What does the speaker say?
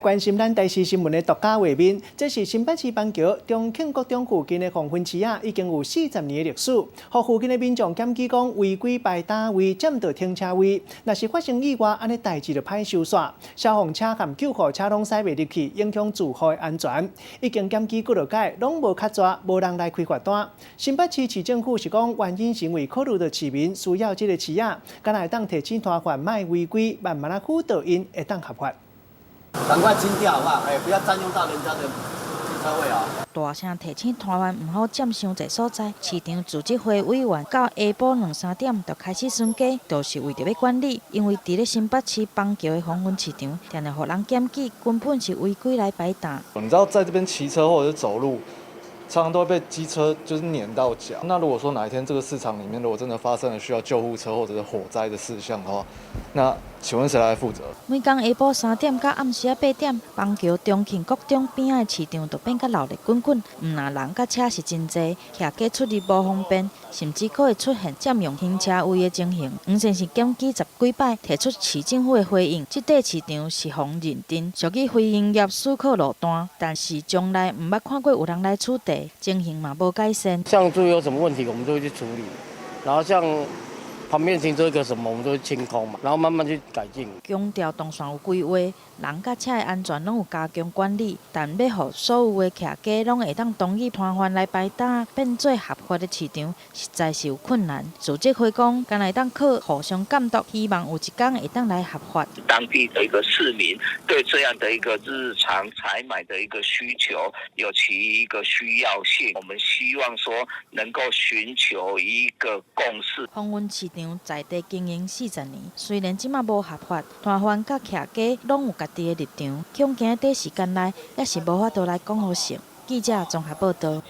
關心咱台視新聞的獨家畫面，這是新北市板橋中慶國中附近的黃昏市仔，已經有40年的歷史。予附近的民眾檢舉講違規擺擔位佔著停車位，若是發生意外，按呢代誌就歹收煞。消防車和救護車攏駛袂入去，影響住戶的安全。已經檢舉幾落擺，攏無較濟，無人來開罰單。新北市市政府是講，原因是因為考慮著市民需要這个市仔，敢若會當提醒攤販莫違規，慢慢仔輔導𪜶會當合法。趕快清掉好不好？哎，不要佔用到人家的停車位啊！大聲提醒攤販毋好佔傷濟所在。市場自治會委員到下晡兩三點就開始巡街，就是為著欲管理。因為佇咧新北市板橋的黃昏市場，定定予人檢舉，根本是違規來擺擔。你知道，在這邊騎車或者是走路，常常都會被機車就是碾到腳。那如果說哪一天這個市場裡面如果真的發生了需要救護車或者是火災的事項的話，那請問誰來負責？每工下晡3點到暗時仔8點，板橋中慶國中邊仔的市場就變甲鬧熱滾滾，毋但人佮車是真濟，騎機出入無方便，甚至閣會出現佔用停車位的情形。黃先生檢舉十幾擺，提出市政府的回應，這塊市場是予認定屬於非營業許可路段，但是從來毋捌看過有人來取締，情形嘛無改善。像注有什麼問題，我們都會去處理。然後像旁邊停車格什麼，我們都會清空嘛，然後慢慢去改進。強調動線有規劃，人佮車的安全攏有加強管理，但欲予所有的騎機攏會當同意攤販來擺擔，變做合法的市場，實在是有困難。自治會講，敢若會當靠互相監督，希望有一工會當來合法。當地的一個市民對這樣的一個日常採買的一個需求有其一個需要性，我們希望說能夠尋求一個共識。黃昏市場在地經營40年，雖然這馬無合法，攤販佮騎機攏有家己的立場，恐驚短時間內猶是無法度來講和成。記者綜合報導。